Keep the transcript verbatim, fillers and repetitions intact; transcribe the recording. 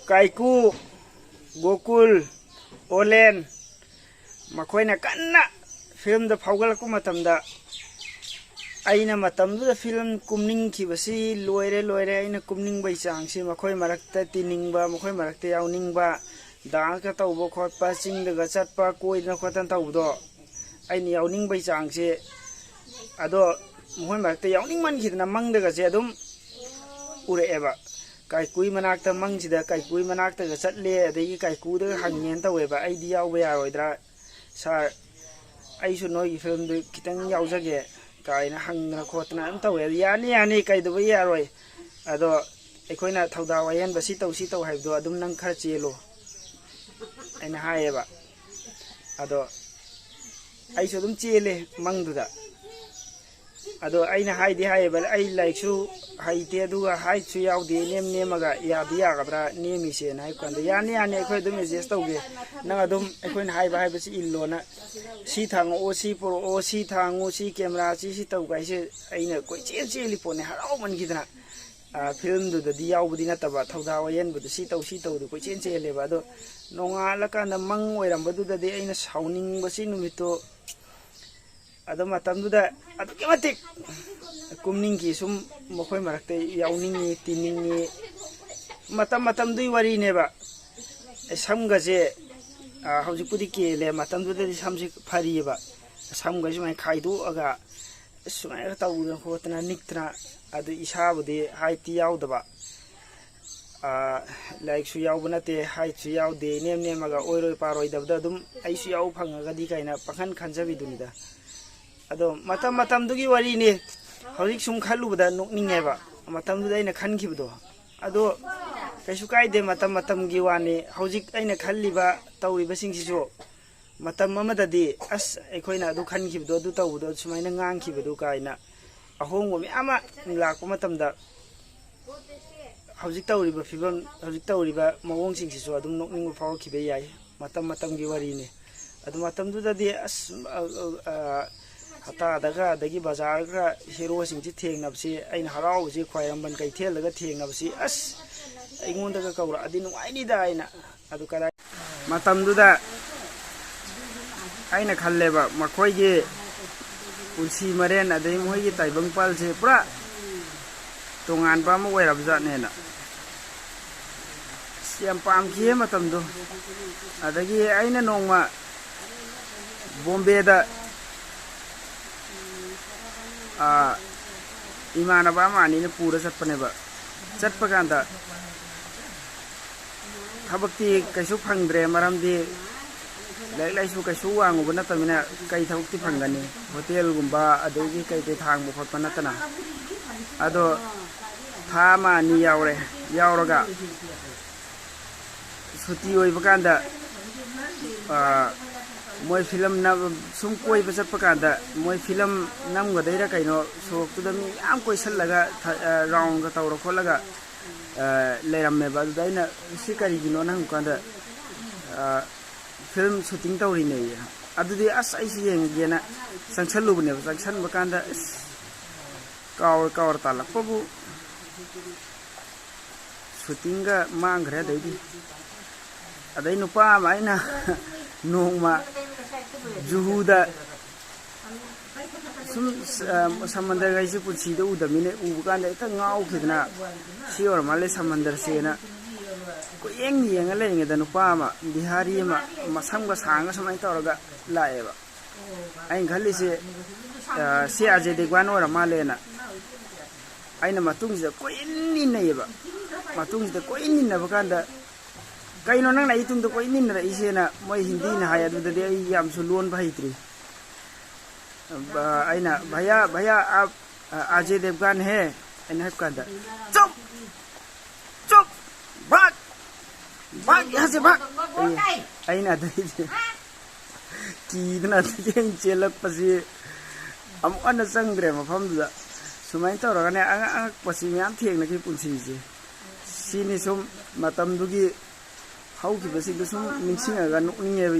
ꯀꯥꯏꯀꯨ, ꯒꯣꯀꯨꯜ, ꯑꯣꯂꯦꯟ, ꯃꯈꯣꯏꯅ ꯀꯟꯅ ꯐꯤꯂꯝꯗ ꯐꯥꯎꯒꯠꯂꯛꯄ ꯃꯇꯝꯗ, ꯑꯩꯅ ꯃꯇꯝꯗꯨꯗ ꯐꯤꯂꯝ ꯀꯨꯝꯅꯤꯡꯈꯤꯕꯁꯤ ꯂꯣꯏꯔꯦ, ꯂꯣꯏꯔꯦ꯫ ꯑꯩꯅ ꯀꯨꯝꯅꯤꯡꯕꯒꯤ ꯆꯥꯡꯁꯤ, ꯃꯈꯣꯏ ꯃꯔꯛꯇ ꯇꯤꯟꯅꯤꯡꯕ, ꯃꯈꯣꯏ ꯃꯔꯛꯇ ꯌꯥꯎꯅꯤꯡꯕ, ꯗꯥꯟꯁꯀ ꯇꯧꯕ ꯈꯣꯠꯄ, ꯆꯤꯡꯗꯒ ꯆꯠꯄ, ꯀꯣꯏꯗꯅ ꯈꯣꯠꯇꯅ ꯇꯧꯕꯗꯣ, ꯑꯩꯅ ꯌꯥꯎꯅꯤꯡꯕꯒꯤ ꯆꯥꯡꯁꯤ꯫ ꯑꯗꯣ ꯃꯈꯣꯏ ꯃꯔꯛꯇ ꯌꯥꯎꯅꯤꯡꯃꯟꯈꯤꯗꯅ ꯃꯪꯗꯒꯁꯦ ꯑꯗꯨꯝ ꯎꯔꯛꯑꯦꯕ꯫ ꯀꯥꯏꯀꯨꯒꯤ ꯃꯅꯥꯛꯇ, ꯃꯪꯁꯤꯗ ꯀꯥꯏꯀꯨꯒꯤ ꯃꯅꯥꯛꯇꯒ ꯆꯠꯂꯦ, ꯑꯗꯒꯤ ꯀꯥꯏꯀꯨꯗꯒ ꯍꯪꯉꯦꯅ ꯇꯧꯋꯦꯕ, "ꯑꯩꯗꯤ ꯌꯥꯎꯕ ꯌꯥꯔꯣꯏꯗ꯭ꯔꯥ ꯁꯥꯔ? ꯑꯩꯁꯨ ꯅꯣꯏꯒꯤ ꯐꯤꯂꯝꯗꯨ ꯈꯤꯇꯪ ꯌꯥꯎꯖꯒꯦ" ꯀꯥꯏꯅ ꯍꯪꯗꯅ ꯈꯣꯠꯇꯅ ꯑꯗꯨꯝ ꯇꯧꯋꯦ꯫ ꯑꯗꯨ, "ꯌꯥꯅꯤ, ꯌꯥꯅꯤ, ꯀꯩꯗꯧꯕꯩ ꯌꯥꯔꯣꯏ? ꯑꯗꯣ ꯑꯩꯈꯣꯏꯅ ꯊꯧꯗꯥ ꯋꯥꯌꯦꯟꯕ ꯁꯤ ꯇꯧ, ꯁꯤ ꯇꯧ ꯍꯥꯏꯕꯗꯣ ꯑꯗꯨꯝ ꯅꯪ ꯈꯔ ꯆꯦꯜꯂꯨ" ꯑꯩꯅ ꯍꯥꯏꯌꯦꯕ꯫ ꯑꯗꯣ ꯑꯩꯁꯨ ꯑꯗꯨꯝ ꯆꯦꯜꯂꯦ ꯃꯪꯗꯨꯗ꯫ ꯑꯗꯣ ꯑꯩꯅ ꯍꯥꯏꯗꯤ ꯍꯥꯏꯌꯦꯕ, "ꯑꯩ ꯂꯥꯏꯔꯤꯛꯁꯨ ꯍꯩꯇꯦ, ꯑꯗꯨꯒ ꯍꯥꯏꯠꯁꯨ ꯌꯥꯎꯗꯦ, ꯅꯦꯝ ꯅꯦꯝꯃꯒ ꯌꯥꯗꯤ ꯌꯥꯒꯗ꯭ꯔꯥ ꯅꯦꯝꯃꯤꯁꯦꯅ?" ꯍꯥꯏꯕ ꯀꯥꯟꯗ, "ꯌꯥꯅꯤ, ꯌꯥꯅꯤ, ꯑꯩꯈꯣꯏ ꯑꯗꯨꯝ ꯑꯦꯗꯖꯁ ꯇꯧꯒꯦ, ꯅꯪ ꯑꯗꯨꯝ ꯑꯩꯈꯣꯏꯅ ꯍꯥꯏꯕ ꯍꯥꯏꯕꯁꯤ ꯏꯜꯂꯣꯅ, ꯁꯤ ꯊꯥꯡꯉꯛꯑꯣ, ꯁꯤ ꯄꯨꯔꯛꯑꯣ, ꯁꯤ ꯊꯥꯡꯉꯨ, ꯁꯤ ꯀꯦꯃꯦꯔꯥꯁꯤ ꯁꯤ ꯇꯧ" ꯀꯥꯏꯁꯦ ꯑꯩꯅ ꯀꯣꯏꯆꯦꯟ ꯆꯦꯜꯂꯤ ꯄꯣꯠꯅꯤ, ꯍꯔꯥꯎꯃꯟꯈꯤꯗꯅ꯫ ꯑ, ꯐꯤꯂꯝꯗꯨꯗꯗꯤ ꯌꯥꯎꯕꯗꯤ ꯅꯠꯇꯕ, ꯊꯧꯗꯥ ꯋꯥꯌꯦꯟꯕꯗꯨ ꯁꯤ ꯇꯧ, ꯁꯤ ꯇꯧꯗꯨ ꯀꯣꯏꯆꯦꯟ ꯆꯦꯜꯂꯦꯕ꯫ ꯑꯗꯣ ꯅꯣꯡꯉꯥꯜꯂꯀꯥꯟꯗ ꯃꯪ ꯑꯣꯏꯔꯝꯕꯗꯨꯗꯗꯤ ꯑꯩꯅ ꯁꯥꯎꯅꯤꯡꯕꯁꯤ ꯅꯨꯃꯤꯠꯇꯨ꯫ ꯑꯗꯣ ꯃꯇꯝꯗꯨꯗ ꯑꯗꯨꯛꯀꯤ ꯃꯇꯤꯛ ꯀꯨꯝꯅꯤꯡꯈꯤ, ꯁꯨꯝ ꯃꯈꯣꯏ ꯃꯔꯛꯇ ꯌꯥꯎꯅꯤꯡꯉꯤ, ꯇꯤꯟꯅꯤꯡꯉꯤ꯫ ꯃꯇꯝ ꯃꯇꯝꯗꯨꯒꯤ ꯋꯥꯔꯤꯅꯦꯕ꯫ ꯁꯝꯒꯁꯦ, ꯑ, ꯍꯧꯖꯤꯛꯄꯨꯗꯤ ꯀꯦꯜꯂꯦ, ꯃꯇꯝꯗꯨꯗꯗꯤ ꯁꯝꯁꯦ ꯐꯔꯤꯑꯕ꯫ ꯁꯝꯒꯁꯦ ꯁꯨꯃꯥꯏꯅ ꯈꯥꯏꯗꯣꯛꯑꯒ, ꯁꯨꯃꯥꯏꯅ ꯇꯧꯗꯅ ꯈꯣꯠꯇꯅ ꯅꯤꯛꯇꯅ, ꯑꯗꯨ ꯏꯁꯥꯕꯨꯗꯤ ꯍꯥꯏꯠꯇꯤ ꯌꯥꯎꯗꯕ, ꯑ, ꯂꯥꯏꯔꯤꯛꯁꯨ ꯌꯥꯎꯕ ꯅꯠꯇꯦ, ꯍꯥꯏꯠꯁꯨ ꯌꯥꯎꯗꯦ, ꯏꯅꯦꯝ ꯅꯦꯝꯃꯒ ꯑꯣꯏꯔꯣꯏ ꯄꯥꯔꯣꯏꯗꯕꯗ ꯑꯗꯨꯝ ꯑꯩꯁꯨ ꯌꯥꯎꯕ ꯐꯪꯉꯒꯗꯤ ꯀꯥꯏꯅ ꯄꯥꯈꯟ ꯈꯟꯖꯕꯤꯗꯨꯅꯤꯗ꯫ ꯑꯗꯣ ꯃꯇꯝ ꯃꯇꯝꯗꯨꯒꯤ ꯋꯥꯔꯤꯅꯤ꯫ ꯍꯧꯖꯤꯛ ꯁꯨꯝ ꯈꯜꯂꯨꯕꯗ ꯅꯣꯛꯅꯤꯡꯉꯦꯕ, ꯃꯇꯝꯗꯨꯗ ꯑꯩꯅ ꯈꯟꯈꯤꯕꯗꯣ꯫ ꯑꯗꯣ ꯀꯩꯁꯨ ꯀꯥꯏꯗꯦ, ꯃꯇꯝ ꯃꯇꯝꯒꯤ ꯋꯥꯅꯤ꯫ ꯍꯧꯖꯤꯛ ꯑꯩꯅ ꯈꯜꯂꯤꯕ, ꯇꯧꯔꯤꯕꯁꯤꯡꯁꯤꯁꯨ ꯃꯇꯝ ꯑꯃꯗꯗꯤ, "ꯑꯁ, ꯑꯩꯈꯣꯏꯅ ꯑꯗꯨ ꯈꯟꯈꯤꯕꯗꯣ, ꯑꯗꯨ ꯇꯧꯕꯗꯣ, ꯁꯨꯃꯥꯏꯅ ꯉꯥꯡꯈꯤꯕꯗꯣ" ꯀꯥꯏꯅ ꯑꯍꯣꯡꯕ ꯃꯌꯥꯝ ꯑꯃ ꯂꯥꯛꯄ ꯃꯇꯝꯗ, ꯍꯧꯖꯤꯛ ꯇꯧꯔꯤꯕ ꯐꯤꯕꯝ, ꯍꯧꯖꯤꯛ ꯇꯧꯔꯤꯕ ꯃꯑꯣꯡꯁꯤꯡꯁꯤꯁꯨ ꯑꯗꯨꯝ ꯅꯣꯛꯅꯤꯡꯕ ꯐꯥꯎꯔꯛꯈꯤꯕ ꯌꯥꯏ꯫ ꯃꯇꯝ ꯃꯇꯝꯒꯤ ꯋꯥꯔꯤꯅꯤ꯫ ꯑꯗꯨ ꯃꯇꯝꯗꯨꯗꯗꯤ, ꯑꯁ, ꯑ, ꯑ, ꯑ, ꯍꯞꯇꯥꯗꯒ ꯑꯗꯒꯤ ꯕꯖꯥꯔꯒ ꯍꯦꯔꯣꯁꯤꯡꯁꯤ ꯊꯦꯡꯅꯕꯁꯤ, ꯑꯩꯅ ꯍꯔꯥꯎꯕꯁꯤ ꯈ꯭ꯋꯥꯏꯔꯝꯕꯟ ꯀꯩꯊꯦꯜꯗꯒ ꯊꯦꯡꯅꯕꯁꯤ, ꯑꯁ, ꯑꯩꯉꯣꯟꯗꯒ ꯀꯧꯔꯛꯑꯗꯤ ꯅꯨꯡꯉꯥꯏꯅꯤꯗ ꯑꯩꯅ꯫ ꯑꯗꯨ ꯀꯗꯥꯏ ꯃꯇꯝꯗꯨꯗ ꯑꯩꯅ ꯈꯜꯂꯦꯕ, ꯃꯈꯣꯏꯒꯤ ꯄꯨꯟꯁꯤ ꯃꯔꯦꯟ ꯑꯗꯩ ꯃꯣꯏꯒꯤ ꯇꯥꯏꯕꯪꯄꯥꯜꯁꯦ ꯄꯨꯔꯥ ꯇꯣꯉꯥꯟꯕ ꯑꯃ ꯑꯣꯏꯔꯕꯖꯥꯠꯅꯦꯅ꯫ ꯑꯁ, ꯌꯥꯝ ꯄꯥꯝꯈꯤꯌꯦ ꯃꯇꯝꯗꯣ꯫ ꯑꯗꯒꯤ ꯑꯩꯅ ꯅꯣꯡꯃ ꯕꯣꯝꯕꯦꯗ, ꯑꯥ, ꯏꯃꯥꯟꯅꯕ ꯑꯃ ꯑꯅꯤꯅ ꯄꯨꯔ ꯆꯠꯄꯅꯦꯕ꯫ ꯆꯠꯄ ꯀꯥꯟꯗ ꯊꯕꯛꯇꯤ ꯀꯩꯁꯨ ꯐꯪꯗ꯭ꯔꯦ, ꯃꯔꯝꯗꯤ ꯂꯥꯏꯔꯤꯛ ꯂꯥꯏꯁꯨ ꯀꯩꯁꯨ ꯋꯥꯡꯉꯨꯕ ꯅꯠꯇꯕꯅꯤꯅ ꯀꯩ ꯊꯕꯛꯇꯤ ꯐꯪꯒꯅꯤ? ꯍꯣꯇꯦꯜꯒꯨꯝꯕ ꯑꯗꯒꯤ ꯀꯩ ꯀꯩ ꯊꯥꯡꯕ ꯈꯣꯠꯄ ꯅꯠꯇꯅ꯫ ꯑꯗꯣ ꯊꯥ ꯑꯃ ꯑꯅꯤ ꯌꯥꯎꯔꯦ꯫ ꯌꯥꯎꯔꯒ ꯁꯨꯇꯤ ꯑꯣꯏꯕ ꯀꯥꯟꯗ, ꯑ, ꯃꯣꯏ ꯐꯤꯂꯝ ꯅꯝ-, ꯁꯨꯝ ꯀꯣꯏꯕ ꯆꯠꯄ ꯀꯥꯟꯗ ꯃꯣꯏ ꯐꯤꯂꯝ ꯅꯝꯒꯗꯩꯔ ꯀꯩꯅꯣ, ꯁꯣꯔꯣꯛꯇꯨꯗ ꯃꯤ ꯃꯌꯥꯝ ꯀꯣꯏꯁꯜꯂꯒ ꯊ-, ꯑ, ꯔꯥꯎꯟꯒ ꯇꯧꯔ ꯈꯣꯠꯂꯒ, ꯑ, ꯂꯩꯔꯝꯃꯦꯕ꯫ ꯑꯗꯨꯗ ꯑꯩꯅ ꯁꯤ ꯀꯔꯤꯒꯤꯅꯣꯅ ꯍꯪꯕ ꯀꯥꯟꯗ, ꯑ, ꯐꯤꯂꯝ ꯁꯨꯇꯤꯡ ꯇꯧꯔꯤꯅꯦꯌꯦ꯫ ꯑꯗꯨꯗꯤ ꯑꯁ ꯑꯩꯁꯨ ꯌꯦꯡꯉꯒꯦꯅ ꯆꯪꯁꯜꯂꯨꯕꯅꯦꯕ꯫ ꯆꯪꯁꯟꯕ ꯀꯥꯟꯗ ꯑꯁ ꯀꯥꯎꯔ ꯀꯥꯎꯔ ꯇꯥꯜꯂꯛꯄꯕꯨ ꯁꯨꯇꯤꯡꯒ ꯃꯥꯡꯈ꯭ꯔꯦ꯫ ꯑꯗꯩꯗꯤ, ꯑꯗꯩ ꯅꯨꯄꯥ ꯑꯃ ꯑꯩꯅ ꯅꯣꯡꯃ ꯖꯨꯍꯨꯗ ꯁꯨꯝ, ꯑ, ꯁꯃꯟꯗꯔꯒ ꯑꯩꯁꯦ ꯄꯨꯟꯁꯤꯗ ꯎꯗꯕꯅꯤꯅ, ꯎꯕ ꯀꯥꯟꯗ ꯍꯦꯛꯇ ꯉꯥꯎꯈꯤꯗꯅ, "ꯁꯤ ꯑꯣꯏꯔ ꯃꯥꯜꯂꯦ ꯁꯃꯟꯗꯔꯁꯦꯅ" ꯀꯣꯏꯌꯦꯡ ꯌꯦꯡꯉ ꯂꯩꯔꯤꯉꯩꯗ ꯅꯨꯄꯥ ꯑꯃ, ꯕꯤꯍꯥꯔꯤ ꯑꯃ, ꯃꯁꯝꯒ ꯁꯥꯡꯉ ꯁꯨꯃꯥꯏꯅ ꯇꯧꯔꯒ ꯂꯥꯛꯑꯦꯕ꯫ ꯑꯩꯅ ꯈꯜꯂꯤꯁꯦ, ꯑ, ꯁꯤ ꯑꯖꯦ ꯗꯦꯒꯋꯥꯟ ꯑꯣꯏꯔ ꯃꯥꯜꯂꯦꯅ꯫ ꯑꯩꯅ ꯃꯇꯨꯡꯁꯤꯗ ꯀꯣꯏꯏꯟ ꯏꯟꯅꯩꯌꯦꯕ꯫ ꯃꯇꯨꯡꯁꯤꯗ ꯀꯣꯏꯏꯟ ꯏꯟꯅꯕ ꯀꯥꯟꯗ, "ꯀꯩꯅꯣ ꯅꯪꯅ ꯑꯩ ꯇꯨꯡꯗ ꯀꯣꯏꯏꯟ ꯏꯟꯅꯔꯛꯏꯁꯦꯅ?" ꯃꯣꯏ ꯍꯤꯟꯗꯤꯅ ꯍꯥꯏ, ꯑꯗꯨꯗꯗꯤ ꯑꯩ ꯌꯥꯝꯁꯨ ꯂꯣꯟꯕ ꯍꯩꯇ꯭ꯔꯤ꯫ ꯑ, ꯑꯩꯅ, "ꯚꯩꯌꯥ, ꯚꯩꯌꯥ, ꯑꯥꯞ, ꯑ, ꯑꯖꯦ ꯗꯦꯕꯒꯥꯟ ꯍꯦ?" ꯑꯩꯅ ꯍꯥꯏꯕ ꯀꯥꯟꯗ, "ꯆꯨꯞ! ꯆꯨꯞ! ꯚꯥꯒ! ꯚꯥꯒ ꯌꯍꯥꯟ ꯁꯦ ꯚꯥꯒ!" ꯑꯩ-, ꯑꯩꯅ ꯑꯗꯩꯗꯤ ꯀꯤꯗꯅ ꯑꯗꯒꯤ ꯑꯩꯅ ꯆꯦꯜꯂꯛꯄꯁꯤ ꯑꯃꯨꯛ ꯍꯟꯅ ꯆꯪꯗ꯭ꯔꯦ ꯃꯐꯝꯗꯨꯗ꯫ ꯁꯨꯃꯥꯏꯅ ꯇꯧꯔꯒꯅꯦ, ꯑꯉꯛ-, ꯑꯉꯛꯄꯁꯤ ꯃꯌꯥꯝ ꯊꯦꯡꯅꯈꯤ ꯄꯨꯟꯁꯤꯁꯦ꯫ ꯁꯤꯅꯤ ꯁꯨꯝ ꯃꯇꯝꯗꯨꯒꯤ ꯍꯧꯈꯤꯕꯁꯤꯡꯗꯣ ꯁꯨꯝ ꯅꯤꯡꯁꯤꯡꯉꯒ ꯅꯣꯛꯅꯤꯡꯉꯦꯕ꯫